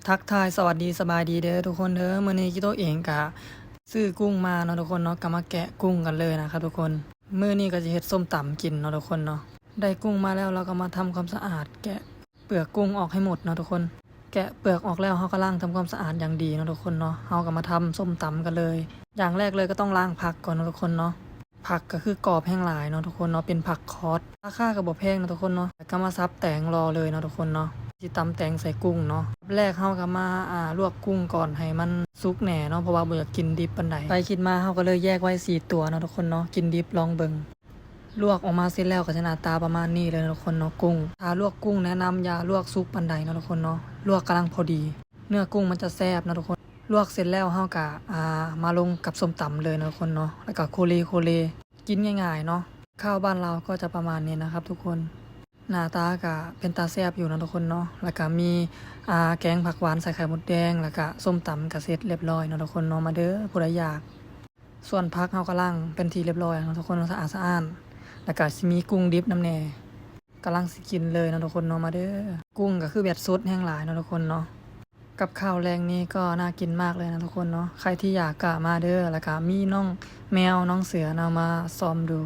ທັກທາຍສະຫວັດດີສະບາຍດີເດີທຸກຄົນເດີ. ມື້ນີ້ກິໂຕະເອງກະຊື້ກຸ້ງມາເນາະທຸກຄົນເນາະ, ກະມາແກະກຸ້ງກັນເລີຍນະຄັບທຸກຄົນ. ມື້ນີ້ກະຈະເຮັດສົ້ມຕຳກິນເນາະທຸກຄົນເນາະ. ໄດ້ກຸ້ງມາແລ້ວ ເຮົາກະມາທຳຄວາມສະອາດ ແກະເປືອກກຸ້ງອອກໃຫ້ໝົດເນາະທຸກຄົນ. ແກະເປືອກອອກແລ້ວ ເຮົາກະລ້າງທຳຄວາມສະອາດຢ່າງດີເນາະທຸກຄົນເນາະ. ເຮົາກະມາທຳສົ້ມຕຳກັນເລີຍ. ຢ່າງແລກເລີຍກະຕ້ອງລ້າງຜັກກ່ອນເນາະທຸກຄົນເນາະ. ຜັກກະຄືກອບແຮງຫຼາຍເນາະທຸກຄົນເນາະ, ເປັນຜັກຄອດ ລາຄາກະບໍ່ແພງເນາະທຸກຄົນເນາະ. ກະມາສັບແຕງລໍເລີຍເນາະທຸກຄົນເນາະ. ຊິຕຳແຕງໃສ່ກຸ້ງເນາະ. ແລກເຮົາກະມາ ອາ ລວກກຸ້ງກ່ອນໃຫ້ມັນສຸກແດ່ເນາະ, ເພາະວ່າບໍ່ຢາກກິນດິບປານໃດ. ໄປຄິດມາເຮົາກະເລີຍແຍກໄວ້ສີ່ຕົວເນາະທຸກຄົນເນາະ. ກິນດິບລອງເບິ່ງ. ລວກອອກມາເສັດແລ້ວກະຈະໜ້າຕາປະມານນີ້ເລີຍເນາະທຸກຄົນເນາະ. ກຸ້ງ ຖ້າລວກກຸ້ງແນະນຳຢ່າລວກສຸກປານໃດເນາະທຸກຄົນເນາະ, ລວກກຳລັງພໍດີ. ເນື້ອກຸ້ງມັນຈະແຊບເນາະທຸກຄົນ. ລວກເສັດແລ້ວເຮົາກະ ອາ ມາລົງກັບສົ້ມຕຳເລີຍເນາະທຸກຄົນເນາະ, ແລ້ວກະໂຄເລໂຄເລ ກິນງ່າຍໆເນາະ. ຄາວບ້ານລາວກໍຈະປະມານນີ້ນະຄັບທຸກຄົນ. ໜ້າຕາກະເປັນຕາແຊບຢູ່ເນາະທຸກຄົນເນາະ. ແລ້ວກະມີ ອາ ແກງຜັກຫວານໃສ່ໄຂ່ມົດແດງ ແລ້ວກະສົ້ມຕຳກະເສັດລຽບຮ້ອຍເນາະທຸກຄົນເນາະ. ມາເດີ ຜູ້ໃດຢາກ. ສ່ວນຜັກເຮົາກະລ້າງເປັນທີ່ລຽບຮ້ອຍເນາະທຸກຄົນເນາະ, ສະອາດສະອ້ານ. ແລ້ວກະຊິມີກຸ້ງດິບນຳແດ່ ກຳລັງຊິກິນເລີຍເນາະທຸກຄົນເນາະ. ມາເດີ ກຸ້ງກະຄືແບບສົດແຮງຫຼາຍເນາະທຸກຄົນເນາະ. ກັບຂ້າວແລງນີ້ກໍໜ້າກິນມາກເລີຍນະທຸກຄົນເນາະ. ໃຄທີ່ຢາກກະມາເດີ. ແລ້ວກະມີນ້ອງແມວນ້ອງເສືອນຳມາຊອມດູ.